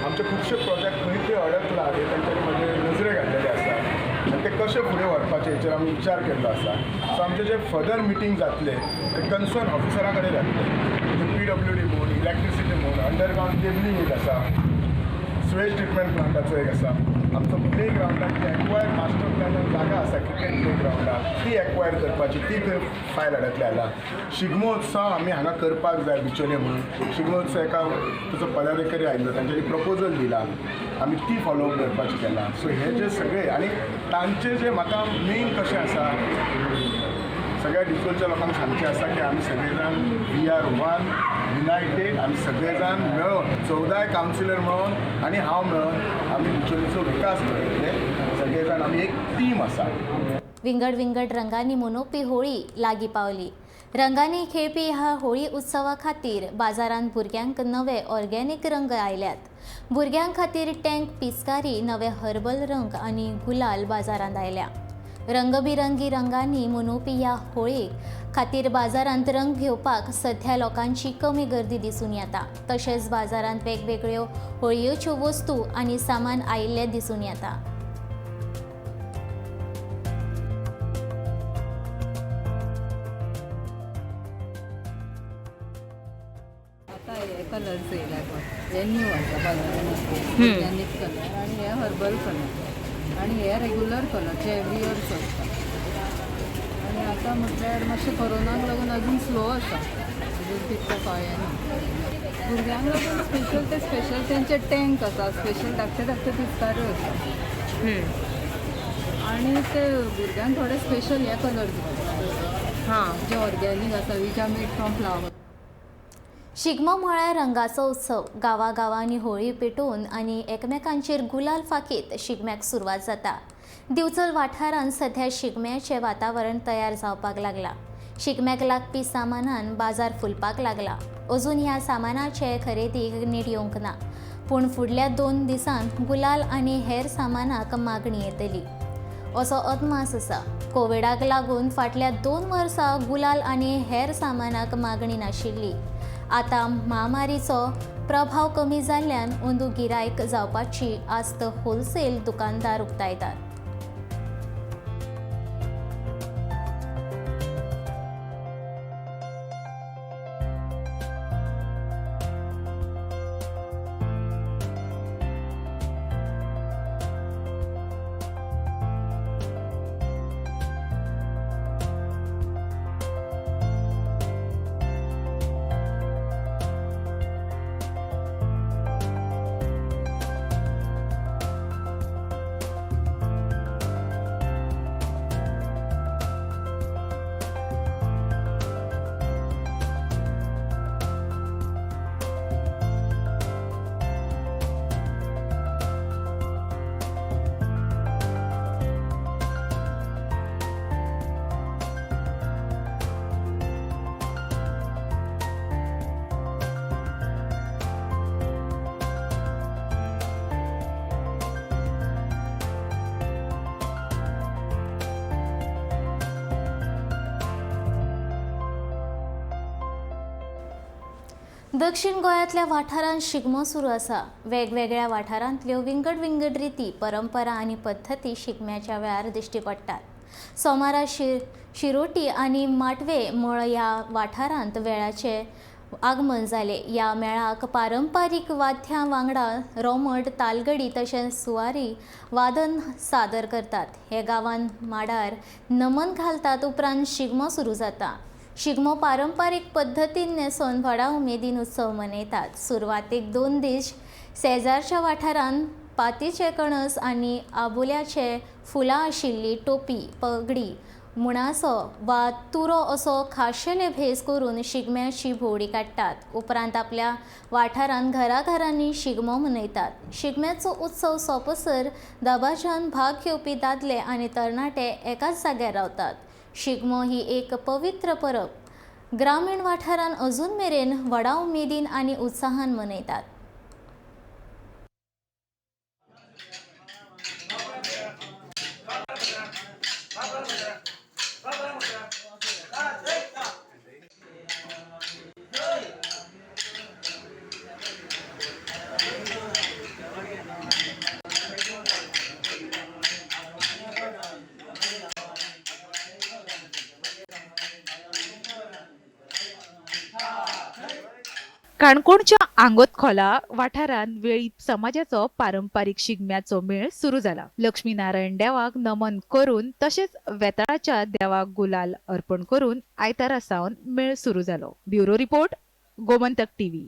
आमचे खुबशे प्रोजेक्ट खंय खंय अडकला हे तांच्यानी म्हजे नजरे घातलेले आसा आनी ते कशे फुडें व्हरपाचे हेचेर आमी विचार केल्लो आसा. सो आमचे जे फर्दर मिटींग जातले ते कन्सर्न ऑफिसरा कडेन जातले, म्हणजे PWD म्हूण, इलेक्ट्रिसिटी म्हूण, अंडरग्रावंड केबलिंग एक आसा, सुवेज ट्रिटमेंट प्लांटाचो एक आसा, आमचो प्ले ग्रावंडाक एक्वायर मास्टर प्लॅनान जागा आसा क्रिकेट प्ले ग्रावंडाक ती एक्वायर करपाची, ती थंय फायल अडकल्या आसा. शिगमोत्सव आमी हांगा करपाक जाय बिचोले म्हणून, शिगमोत्सव एका ताचो पदाधिकारी आयिल्लो, तांच्यांनी प्रपोजल दिला, आमी ती फॉलोअप करपाची केला. सो हे जे सगळे आनी तांचे जे म्हाका मेन कशें आसा सगळ्या दिवचलच्या लोकांक सांगचें आसा की आमी सगळे जाण we are one United, आमी सगळे जाण मेळोन 14 कावन्सिलर मेळोन आनी हांव मेळोन आमी बिचोलीचो विकास घडयतले. सगळे जाण आमी एक टीम आसा. विंगड विंगड रंगांनी मनोवपी होळी लागीं पावली. रंगांनी खेळपी ह्या होळी उत्सवा खातीर बाजारांत भुरग्यांक नवे ऑर्गेनीक रंग आयल्यात. भुरग्यां खातीर टँक पिचकारी, नवे हर्बल रंग आनी गुलाल बाजारांत आयल्या. रंगबिरंगी रंगांनी मनोवपी ह्या होळी खातीर बाजारांत रंग घेवपाक सध्या लोकांची कमी गर्दी दिसून येता. तशेंच बाजारांत वेगवेगळ्यो होळयेच्यो वस्तू आनी सामान आयिल्लें दिसून येता. आतां हे कलर्स येयल्या पळय, हे न्यू आसा बाजारांत, ऑर्गेनीक कलर आनी हे हर्बल कलर आनी हे रेगुलर कलर जे एवरी इयर चलता. आनी आतां म्हटल्यार मातशें कोरोनाक लागून अजून स्लो आसा, अजून तितको कळ्ळें ना. भुरग्यांक लागून स्पेशल ते स्पेशल तेंचे टँक आसा, स्पेशल धाकटे धाकटे पिचकाऱ्यो आसा आनी ते भुरग्यांक थोडे स्पेशल हे कलर्स घालता जे ऑर्गेनीक आसा, which are made from flower. Shigmo म्हळ्यार रंगाचो उत्सव. गांवागांवांनी होळी पेटोवन आनी एकमेकांचेर गुलाल फाकीत शिगम्याक सुरवात जाता. दिवचल वाठारांत सध्या शिगम्याचें वातावरण तयार जावपाक लागलां. शिगम्याक लागपी सामानान बाजार फुलपाक लागला. अजून ह्या सामानाचे खरेदीक नेट येवंक ना, पूण फुडल्या 2 दिसांत गुलाल आनी हेर सामानाक मागणी येतली असो अदमास आसा. कोविडाक लागून फाटल्या 2 वर्सां गुलाल आनी हेर सामानाक मागणी नाशिल्ली. आतां म्हामारीचो प्रभाव कमी जाल्ल्यान अंदू गिरायक जावपाची आस्त होलसेल दुकानदार उक्तायतात. दक्षिण गोंयांतल्या वाठारांत शिगमो सुरू आसा. वेगवेगळ्या वाठारांतल्यो विंगड विंगड रिती, परंपरा आनी पद्दती शिगम्याच्या वेळार दिश्टी पडटात. सोमारा शिरोटी आनी माटवे मळ ह्या वाठारांत वेळाचें आगमन जालें. ह्या मेळाक पारंपारीक वाद्यां वांगडा रोमट, तालगडी तशेंच सुवारी वादन सादर करतात. हे गांवांत माडार नमन घालतात. उपरांत शिगमो सुरू जाता. शिगमो पारंपारीक पद्दतीन न्हेसोवन व्हडा उमेदीन उत्सव मनयतात. सुरवातेक 2 दीस शेजारच्या वाठारांत पातीचे कणस आनी आबुल्याचे फुलां आशिल्ली टोपी, पगडी, मुणासो वा तुरो असो खाशेले भेस करून शिगम्याची भोंवडी काडटात. उपरांत आपल्या वाठारांत घराघरांनी शिगमो मनयतात. शिगम्याचो उत्सव सोंपसर दबाज्यान भाग घेवपी दादले आनी तरणाटे एकाच जाग्यार रावतात. शिगमो ही एक पवित्र परब ग्रामीण वाठारांत अजून मेरेन व्हडा उमेदीन आनी उत्साहान मनयतात. काणकोणच्या आंगोतखोला वाठारांत वेळीप समाजाचो पारंपारीक शिगम्याचो मेळ सुरू जाला. लक्ष्मीनारायण देवाक नमन करून तशेंच वेताळाच्या देवाक गुलाल अर्पण करून आयतारा सावन मेळ सुरू जालो. Bureau report, Gomantak TV.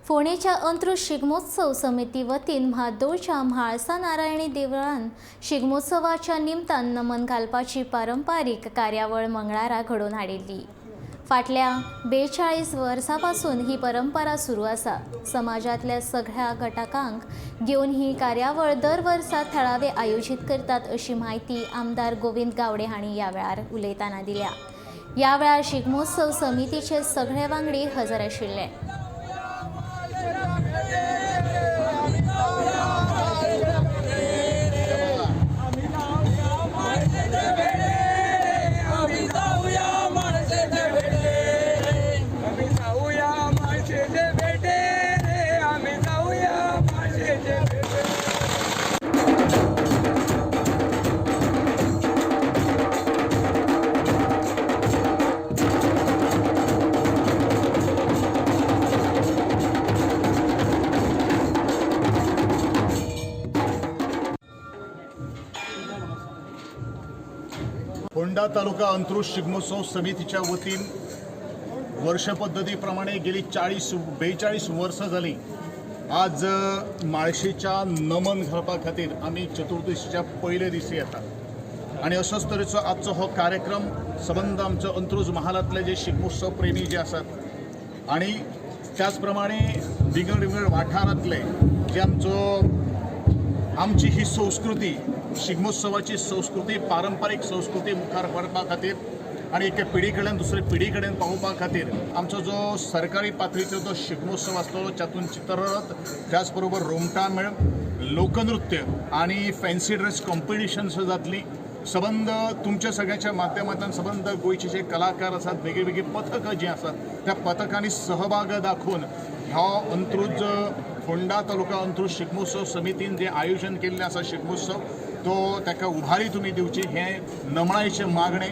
फोंडेच्या Antruz Shigmotsav समिती वतीन म्हादोळच्या म्हाळसा नारायणी देवळान शिगमोत्सवाच्या निमतान नमन घालपाची पारंपारीक कार्यावळ मंगळारा घडोवन हाडिल्ली. फाटल्या 42 वर्सां पासून ही परंपरा सुरू आसा. समाजांतल्या सगळ्या घटकांक घेवन ही कार्यावळ दर वर्सा थळावे आयोजीत करतात अशी म्हायती आमदार गोविंद गावडे हांणी ह्या वेळार उलयतना दिल्या. ह्या वेळार शिगमोत्सव समितीचे सगळे वांगडी हजर आशिल्ले. होंडा तालुका अंत्रुज शिगमोत्सव समितीच्या वतीन वर्षपद्धतीप्रमाणे गेली 42 वर्सां जाली आज म्हाळशेच्या नमन घालपा खातीर आमी चतुर्दशीच्या पयले दिसी येतात आनी असोच तरेचो आजचो हो कार्यक्रम सबंद आमचो अंत्रुज महालांतले जे शिगमोत्सव प्रेमी जे आसात आनी त्याच प्रमाणे विंगड विंगड वाठारांतले जे आमचो आमची ही संस्कृती शिगमोत्सवाची संस्कृती पारंपारीक संस्कृती मुखार व्हरपा खातीर आनी एके पिढी कडल्यान दुसरे पिढी कडेन पावोवपा खातीर आमचो जो सरकारी पातळीचो जो शिगमोत्सव आसतलो तातूंत चित्ररथ त्याच बरोबर रोमटा मेळ, लोकनृत्य आनी फॅन्सी ड्रेस कॉम्पिटिशन्स जातली. सबंद तुमच्या सगळ्यांच्या माध्यमांतल्यान सबंद गोंयचे जे कलाकार आसात, वेगळी वेगळी पथकां जीं आसात त्या पथकांनी सहभाग दाखोवन ह्या अंत्रुज फोंडा तालुका अंत्रुज शिगमोत्सव समितीन जें आयोजन केल्लें आसा शिगमोत्सव तो ताका उभारी तुमी दिवची हें नमळायेचें मागणें।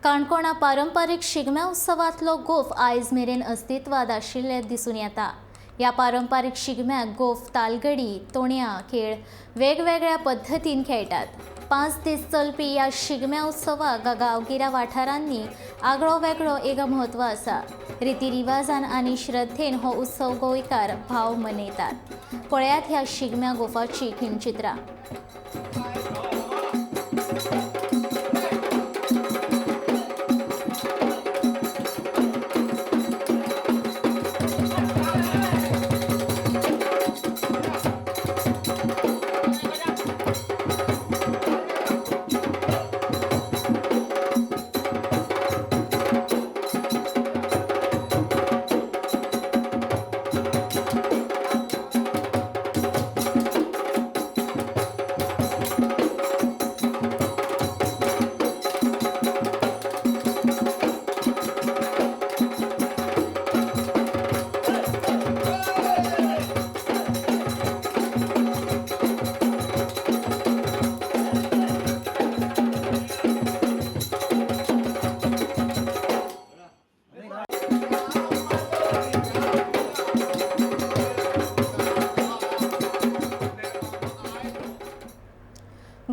काणकोणा पारंपारीक शिगम्या उत्सवांतलो गोफ आयज मेरेन अस्तित्वांत आशिल्ले दिसून येता। ह्या पारंपारीक शिगम्याक गोफ, तालगडी, तोणया खेळ वेगवेगळ्या पद्दतीन खेळटात। 5 दीस चलपी ह्या शिगम्या उत्सवाक गांवगिऱ्या वाठारांनी आगळो वेगळो एक म्हत्व आसा। रितीरिवाजान आनी श्रद्धेन हो उत्सव गोंयकार भाव मनयतात। पळयात ह्या शिगम्या गोफाची खिणचित्रां।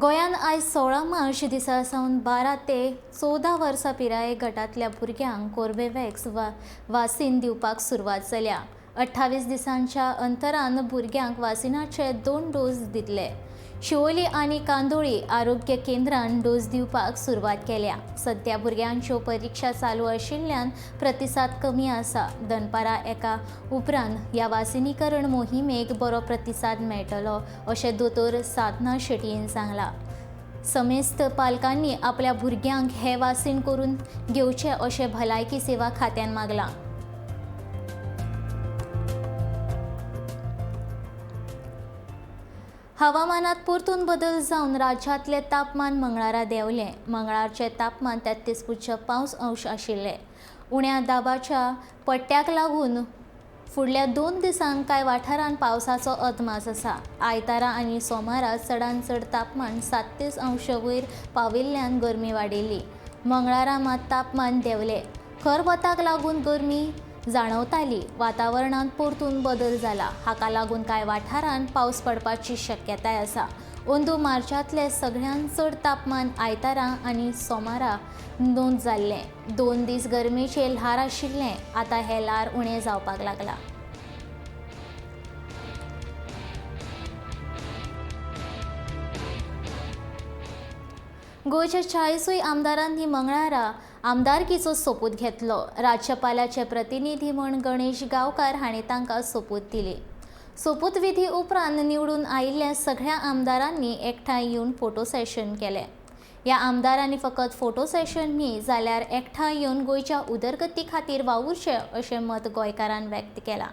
गोंयांत आयज 16 मार्च दिसा सावन 12 ते 14 वर्सां पिराये गटांतल्या भुरग्यांक कोर्बेवॅक्स वासीन दिवपाक सुरवात जाल्या। 28 दिसांच्या अंतरान भुरग्यांक वासिनाचे 2 डोस दितले। शिवोली आनी कांदोळी आरोग्य केंद्रान डोस दिवपाक सुरवात केल्या। सध्या भुरग्यांच्यो परिक्षा चालू आशिल्ल्यान प्रतिसाद कमी आसा। दनपारा एका उपरांत ह्या वासिनीकरण मोहिमेक बरो प्रतिसाद मेळटलो अशें दोतोर साधना शेटयेन सांगलां। समेस्त पालकांनी आपल्या भुरग्यांक हें वासीन करून घेवचें अशें भलायकी सेवा खात्यान मागलां। हवामानात परतून बदल जावन राज्यांतलें तापमान मंगळारा देंवलें। मंगळारचें तापमान 33.5 अंश आशिल्लें। उण्या दाबाच्या पट्ट्याक लागून फुडल्या 2 दिसांक कांय वाठारांत पावसाचो अदमास आसा। आयतारा आनी सोमारा चडांत चड तापमान 37 अंश वयर पाविल्ल्यान गरमी वाडिल्ली। मंगळारा मात तापमान देंवलें। खर वताक लागून गरमी जाणवताली। वातावरणांत परतून बदल जाला। हाका लागून कांय वाठारांत पावस पडपाची शक्यताय आसा। अंदू मार्चांतलें सगळ्यांत चड तापमान आयतारा आनी सोमारा नोंद जाल्लें। 2 दीस गरमेचें ल्हार आशिल्लें। आतां हें ल्हार उणें जावपाक लागलां। गोंयच्या 40 आमदारांनी मंगळारा आमदारकीचो सोपूत घेतलो। राज्यपालाचे प्रतिनिधी म्हूण गणेश गांवकार हांणी तांकां सोपूत दिली। सोपूतविधी उपरांत निवडून आयिल्ल्या सगळ्या आमदारांनी एकठांय येवन फोटो सेशन केलें। ह्या आमदारांनी फकत फोटो सेशन न्ही जाल्यार एकठांय येवन गोंयच्या उदरगती खातीर वावुरचें अशें मत गोंयकारान व्यक्त केलां।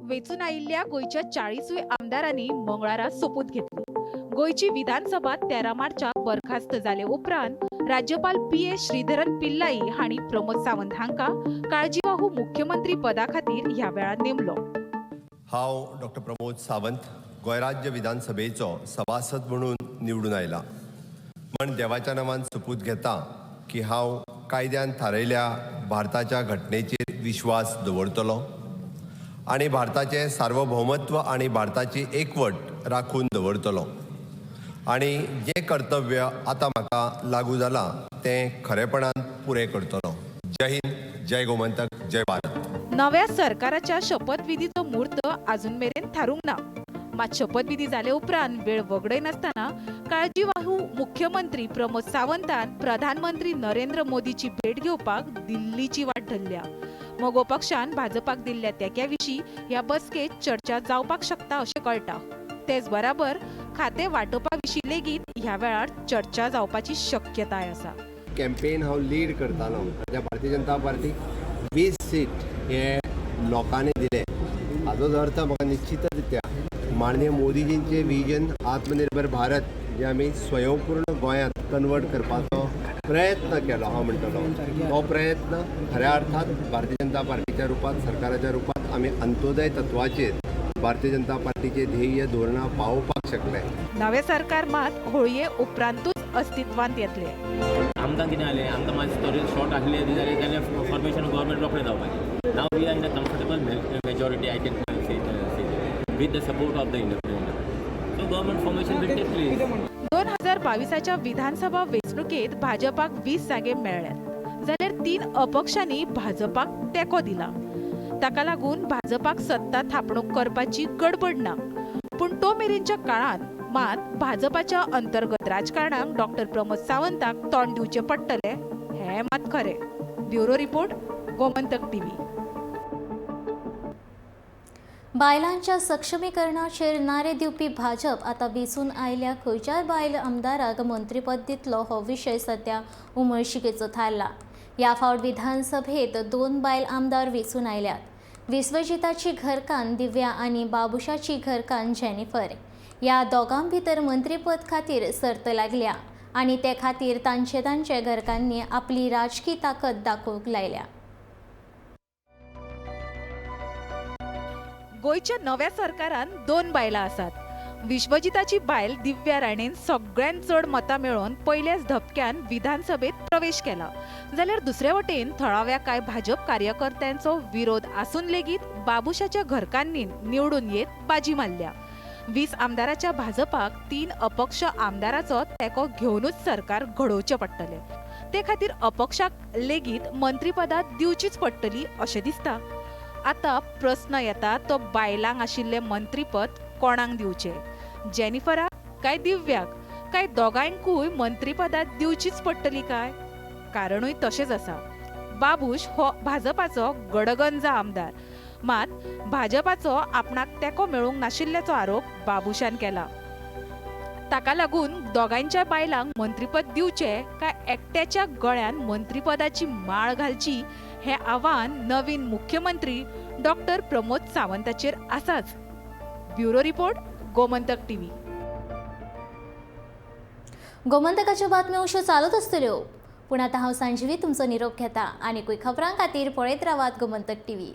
वेंचून आयिल्ल्या गोंयच्या 40 आमदारांनी मंगळारा सोपूत घेतली। गोंयची विधानसभा 13 मार्चाक बरखास्त जाले उपरांत राज्यपाल पी.ए. श्रीधरन पिल्लाई हांणी प्रमोद सावंत हांकां काळजीवाहू मुख्यमंत्री पदा खातीर ह्या वेळार नेमलो। हांव डॉक्टर प्रमोद सावंत गोंय राज्य विधानसभेचो सभासद म्हणून निवडून आयला म्हण देवाच्या नांवान सोपूत घेता की हांव कायद्यान थारयल्या भारताच्या घटनेचेर विश्वास दवरतलो आनी भारताचें सार्वभौमत्व आनी भारताची एकवट राखून दवरतलो आनी जें कर्तव्य आतां म्हाका लागू जालां तें खरेपणान पुरें करतलो। जय हिंद, जय गोमंतक, जय भारत। नव्या सरकाराच्या शपथविधीचो मुहूर्त अजून मेरेन थारूंक ना। मात शपथविधी जाले उपरांत वेळ वगडयनासतना काळजीवाहू मुख्यमंत्री प्रमोद सावंतान प्रधानमंत्री नरेंद्र मोदीची भेट घेवपाक दिल्लीची वाट धरल्या। मगो पक्षान भाजपाक दिल्ल्या तेंक्या विशीं ह्या बसकेत चर्चा जावपाक शकता अशें कळटा। तेच बराबर खाते वांटपा विशीं लेगीत ह्या वेळार चर्चा जावपाची शक्यताय आसा। कॅम्पेन हांव लीड करतालो त्या भारतीय जनता पार्टीक 20 सीट हे लोकांनी दिले हाजोच अर्थ म्हाका निश्चितच रित्या माननीय मोदीजींचे विजन आत्मनिर्भर भारत जे आमी स्वयंपूर्ण गोंयांत कन्वर्ट करपाचो प्रयत्न केलो हांव म्हणटलो, तो प्रयत्न खऱ्या अर्थान भारतीय जनता पार्टीच्या रुपांत, सरकाराच्या रुपांत आमी अंत्योदय तत्वाचेर भारतीय जनता पार्टीचे ध्येय धोरणां पावोवपाक शकले. नवे सरकार मात होळये उपरांतूच अस्तित्वांत येतले. आमकां कितें जालें, आमकां मातशें थोडे शॉर्ट आसले जाल्यार फॉर्मेशन गव्हर्मेंट रोखडें जावपाचें. Now we are in a comfortable majority, I can say with the support of the independent. So government formation will take place. 2022च्या विधानसभा वेंचणुकेत भाजपाक 20 जागे मेळ्ळ्यात, जाल्यार 3 अपक्षांनी भाजपाक तेंको दिला. ताका लागून भाजपाक सत्ता थापणूक करपाची गडबड ना. पूण तो मेरेनच्या काळांत मात भाजपाच्या अंतर्गत राजकारणाक डॉक्टर प्रमोद सावंताक तोंड दिवचें पडटलें हें मात खरें. Bureau report, Gomantak TV. बायलांच्या सक्षमीकरणाचेर नारे दिवपी भाजप आतां वेंचून आयिल्ल्या खंयच्याय बायल आमदाराक मंत्रीपद दितलो हो विशय सध्या उमळशिकेचो थारला. ह्या फावट विधानसभेत 2 बायल आमदार वेंचून आयल्यात. विश्वजिताची घरकान्न दिव्या आनी बाबुशाची घरकान्न जेनिफर ह्या दोगां भितर मंत्रीपद खातीर सर्त लागल्या आनी ते खातीर तांचे तांचे घरकान्नी आपली राजकी ताकद दाखोवंक लायल्या. गोंयच्या नव्या सरकारान 2 बायलां आसात. विश्वजिताची बायल दिव्या राणेन सगळ्यांत चड मतां मेळोवन पयल्याच धपक्यान विधानसभेत प्रवेश केला, जाल्यार दुसरे वटेन थळाव्या कांय भाजप कार्यकर्त्यांचो विरोध आसून लेगीत बाबुशाच्या घरकान्नीन निवडून येत बाजी मारल्या. 20 आमदाराच्या भाजपाक 3 अपक्ष आमदाराचो तेंको घेवनूच सरकार घडोवचें पडटलें. ते खातीर अपक्षाक लेगीत मंत्रीपदां दिवचीच पडटली अशें दिसता. आतां प्रस्न येता तो बायलांक आशिल्लें मंत्रीपद कोणाक दिवचें, जेनिफराक काय दिव्याक, काय दोगांयकूय मंत्रीपदां दिवचीच पडटली काय? कारणूय तशेंच आसा. बाबूश हो भाजपाचो गडगंज आमदार, मात भाजपाचो आपणाक तेंको मेळूंक नाशिल्ल्याचो आरोप बाबूशान केला. ताका लागून दोगांयच्या बायलांक मंत्रीपद दिवचें काय एकट्याच्या गळ्यान मंत्रीपदाची माळ घालची हें आव्हान नवीन मुख्यमंत्री डॉक्टर प्रमोद सावंताचेर आसाच. Bureau report, Gomantak TV. गोमंतकाच्यो बातम्यो अश्यो चालूच आसतल्यो, पूण आतां हांव संजीवी तुमचो निरोप घेता. आनीकूय खबरां खातीर पळयत रावात गोमंतक टीव्ही.